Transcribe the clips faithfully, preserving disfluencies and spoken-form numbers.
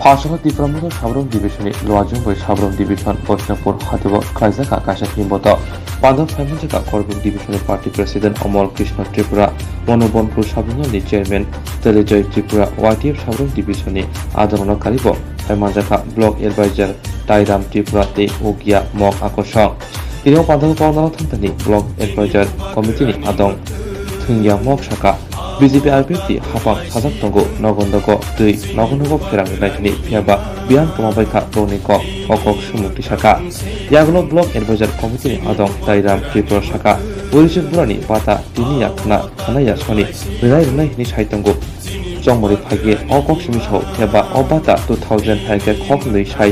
Phasalo Tipra Motha Sabrum Division ni Luajung bai Sabrum Division Bosnapur Hatio khlaijak kaisa himboto. Pandal Simon Jaka Korbuk Division ni Party President Omol Krishna Tripura, Monobonpur Sabrum ni Chairman Telijoy Tripura, Y T F Sabrum Division ni adorno karibo Manjaka Block Advisor Tairam Tripura tei Ugia Mok Akosong. Tini o pandal Pandal Thanthani Block Advisor Committee ni adong Thwngya Mok saka, B J P I P F T hapang sajak tongo, nogo nogo twi nogo nogo pherang rwnai hwnwi phiyaba biyang kwma bai kha bongni kok, o kok sumukti saka. Yagulo Block Advisor Committee ni adong Tairam Tripura saka, urisuk burani bata tini ya khna khna ya soni rwnai rwnai hwnwi sai tongo. Chongmori phaiye o kok simi sao phiyaba o bata two thousand hai khe khok nwi sai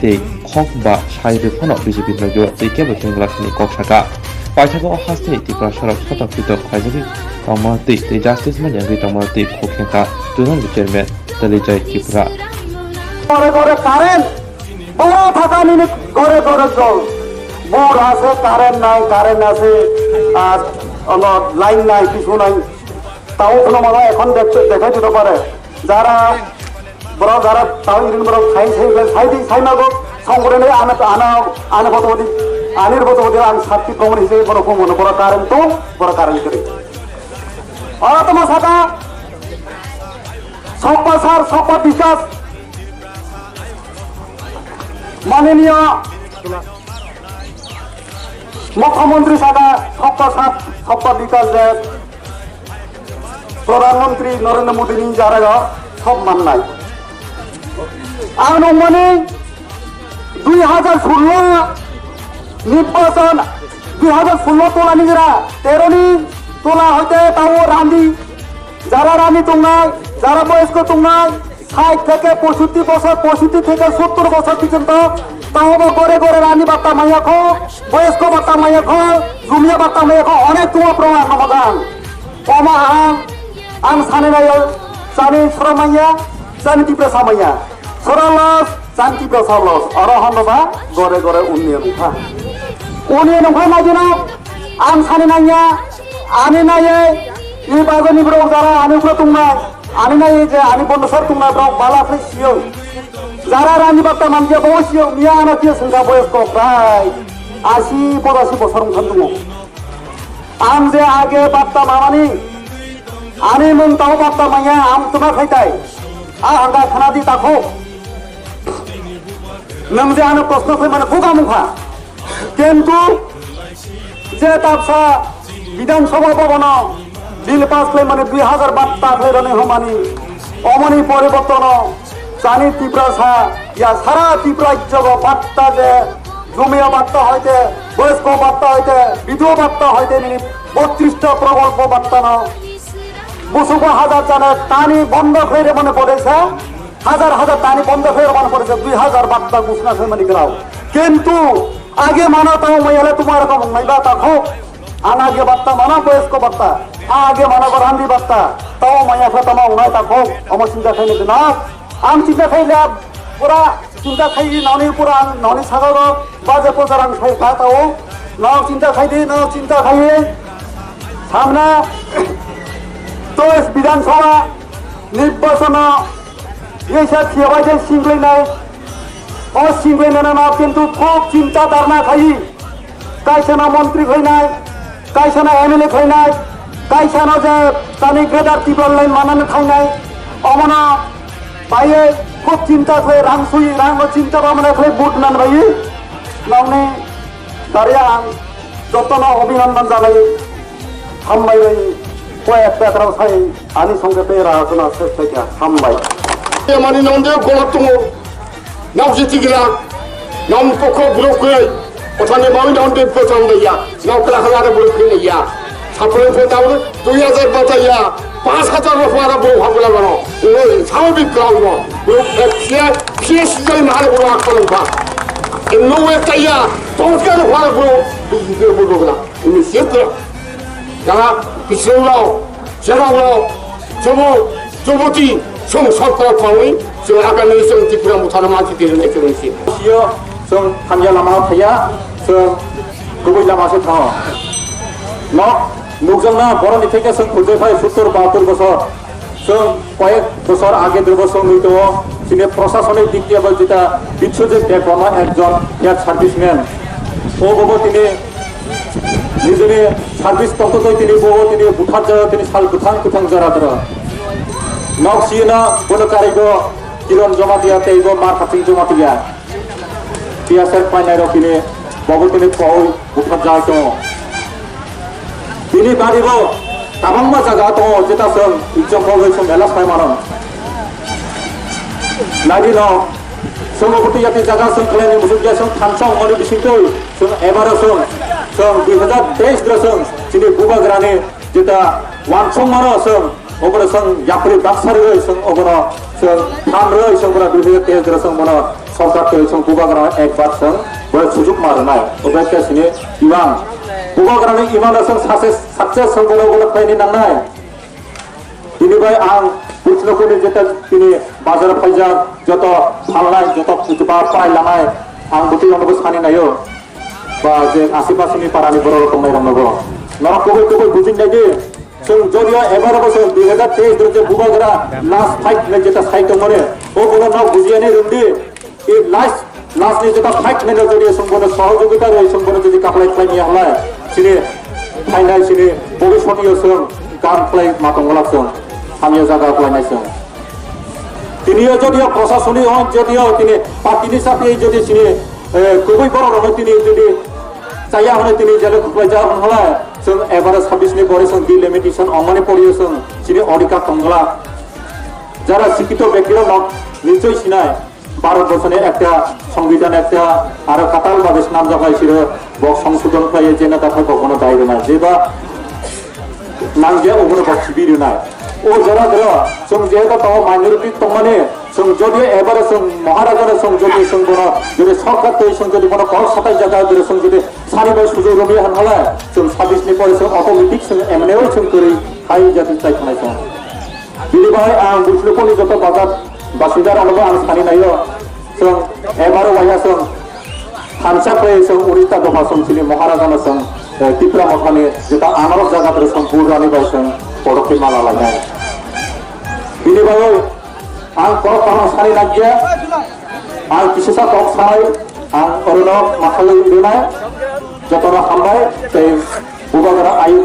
tei khok ba sai rw phano B J P nokyo tei kebo himgla sini kok saka. Paithago o hasteni Tripura sorok sotok pitok khlaijagwi tongma twi tei justice manya wngwi tongma twi khok hengkha Tribunal Chairman Telijoy Tripura. ঘরে ঘরে কারেন্ট, বড় থাকা নিলে ঘরে ঘরে জল। বোর্ড আছে, কারেন্ট নাই, কারেন্ট আছে, আর আমার লাইন নাই, কিছু নাই। তাও কোনো মানে এখন দেখতে, দেখাই দিতে পারে। যারা বড়, যারা তাও ইরিন বড় খাই, সেই, সেই, সেই, সেই মাগো, সংগঠনে আনা, আনা, আনা ফটো দি, আনির ফটো দি, আমি সাক্ষী প্রমাণ হিসেবে বড় কম মনে, বড় কারেন্ট তো, বড় কারেন্ট করে। আর তোমার সাদা, সব্বা স্যার, সব্বা বিকাশ, মাননীয় মুখ্যমন্ত্রী সাদা, সব্বা স্যার, সব্বা বিকাশ দেব, প্রধানমন্ত্রী নরেন্দ্র মোদীনি যারা সব Mannai. Ang nongmani dui hajar sullo নির্বাচন, dui hajar sullo tola ni jera, tero ni tola hoite tao rani, jara rani tongnai, jara boyosko tongnai, ষাট থেকে পঁয়ষট্টি বছর, পঁয়ষট্টি থেকে সত্তর বছর পর্যন্ত তাও বা ঘরে ঘরে রানী বার্তা মাইয়া খো, বয়স্ক বার্তা মাইয়া খো, জুমিয়া বার্তা মাইয়া খো, অনেক তোমার প্রমাণ সমাধান। Omo ang, ang sani nayo, sani sora manya, sani Tiprasa manya. Sora los, sani Tiprasa los. Oro hono ba, gore gore unniyan wngkha. Unniyan wngkha nai dino, ang sani nanya, ani naye, i bagoni borok jara ani uklo tongnai, ani naye je ani bondosar tongnai borok bala khlai siyong. Jara rani bakta manja bo siyong, miya ano kiya sengka boyos kok rai. Asi podasi bosor wngkha tongo. Ang je age batta mamani, ani mung tao batta manya ang tuma khaitai. A hangka khana di takho. Nang je ano proshno khai mane koga mukha. Kintu je tapsa Bidhan Sabha Bhavan o bill pass khai mane dui hajar batta khai rani homani. Omoni poribortono chani Tiprasa ya sara Tripura jogo batta je Jumia batta hoite, boyosko batta hoite, bidhuo batta hoite nini bottrish ta prokolpo batta no. Busugo hajar jane tani bondo khlai remani pore se, hajar hajar tani bondo khlai remani pore se, dui hajar batta gusna khlai mani grao. Kintu age mano tamo mayale tumar ko mung nai ba ta kho. Ang age batta mano boyosko batta, age mano ko randi batta, tamo maya khlai tamo ung nai ta kho. Omo sinta khlai ni na. Ang sinta khlai le pura Chinta khai di, noni pura ang noni sago baje pochar ang khai kha tao. Nao chinta khai di, nao chinta khai di. Samna to Bidhan Sabha nirbachon o yesa khiyabai je singlainai. O singlainai na kintu khub chinta dharna khai. Kaisano montri khlainai, kaisano M L A khlainai, kaisano je tani Greater Tipraland manani thainai, omono baiye khub chinta khlai, rang sui, rango chinta bhamana khlai vote nani baiye. Nongni daria ang jotono obhinandan janai, hambai bai, koi ekta ekra sai ani songkhe tei rajona ses khaikha, hambai. Mani nongde golok tongo. Nao je tigila, nao pokok borok kwrwi, kothani mawi nao de pochan laiya, nao kla khala de borok kwrwi laiya. Sapre pho nao dui hajar bachaiya, panch hajar rok para borok habula gano. Oi, sao bi kau no. Borok khia, khia sijai mahal borok akolong ba. Eno we kaya, tongka rok para borok, borok na. Ini siap. Kala, pisau lao, Jera ulo jobo, joboti chwng sorkar phawi chwng agami chwng Tripura Motha no mansi twi rwnai chwng si. Sio chwng hamya lama o thaya chwng kubui lama se thango. No nukjakna boroni theke chwng khulje phai sottor bahattor bosor. Chwng koyek bosor age dui bosor nwi tongo. Chini prosasonik dik diya bai jeta Biswajit Debbarma ekjon head serviceman. O bobo tini nijini service tongtotoi tini bobo tini buthar jora tini sal kwthang kwthang jora doro. Nok siyena bono karigo Kiron Jamatia tei bo Mar Hapsing Jamatia. T S R painai rok tini bobo tini koi buthar jai tongo. Bini baribo kabangma jaga tongo, jeta chwng example bai chwng mela sai mano. Nadi no, chwng obo twi yati jaga chwng khlaini musuk ya chwng thansa wngmani bisingtwi chwng ebaro chwng, chwng dui hazar teis dro chwng chini bubagrani jeta wansong mano chwng obono chwng yapri baksa rwui chwng obono chwng than rwui chwng bono dui hazar teis dro chwng bono sorkar twi chwng bubagrano ekbar chwng bo sujuk ma rwnai. Obo ekta chini imang. Bubagrani imano chwng success, success chwng bono bono khlaini nangnai. Bini bai ang Buchnokhuni jeta tini bazar phaijak, joto phalnai, joto ba pai lanai, ang bwtwi rokno bo sani naio. Ba je asipasini parani borok rok tongnai rokno bo. Norok kubui kubui bujin nai di. Chwng jodio ebaro bo chwng dui hazar teis doro je bubagra last fight hinwi jeta sai tongmani. O bono nok bujiya ni rwng di. I last, last ni jeta fight hinwi jodio chwng bono sohojogita rwi chwng bono jodi kaplai khlai niya halai. Chini phainai chini bobiswt yo chwng gan khlai ma tongwlak chwng. Hamya jaga khlainai chwng. Tini yo jodio prosasoni hwn jodio tini party ni sapi jodi chini, eh, kubui borok rok tini jodi chaya hwnwi tini jelo khuklai ja hwn halai. Chwng ebaro sabis ni pore chwng delimitation ongmani pore chwng chini odhikar tongwlak. Jara sikito bektiro nok nichoi sinai. Bharat borso ni ekta songbidan ekta aro katal babe swnamjak hai siro bo songsodon khlaiwi je neta thai bo bono dai rwnai. Jeba nangya obono bo sibi rwnai. O jora jora chwng jehetu tongo minority tongmani chwng jodi ebaro chwng Maharaja no chwng jodi chwng bono jodi sorkar twi chwng jodi bono korok satai jaga jodi chwng jodi sari bai sujuk rwmwi han halai chwng sabis ni pore chwng automatic chwng M L A o chwng kwrwi hai jati chai thangnai chwng. Bini bai ang Buchnokhuni joto bazar basinda rokno bo ang sani naio. Chwng ebaro waya chwng thansa khlai chwng unista dopha chwng chini Maharaja no chwng, eh, Tipra Mothani jeta anorok jaga tere chwng burani bai chwng porok twi mala lainai. Bini bagwi ang korok kaham sani nangya. Ang kisisa kok sai, ang orono mathai rwnai, jotono hambai, tei bubagra ayu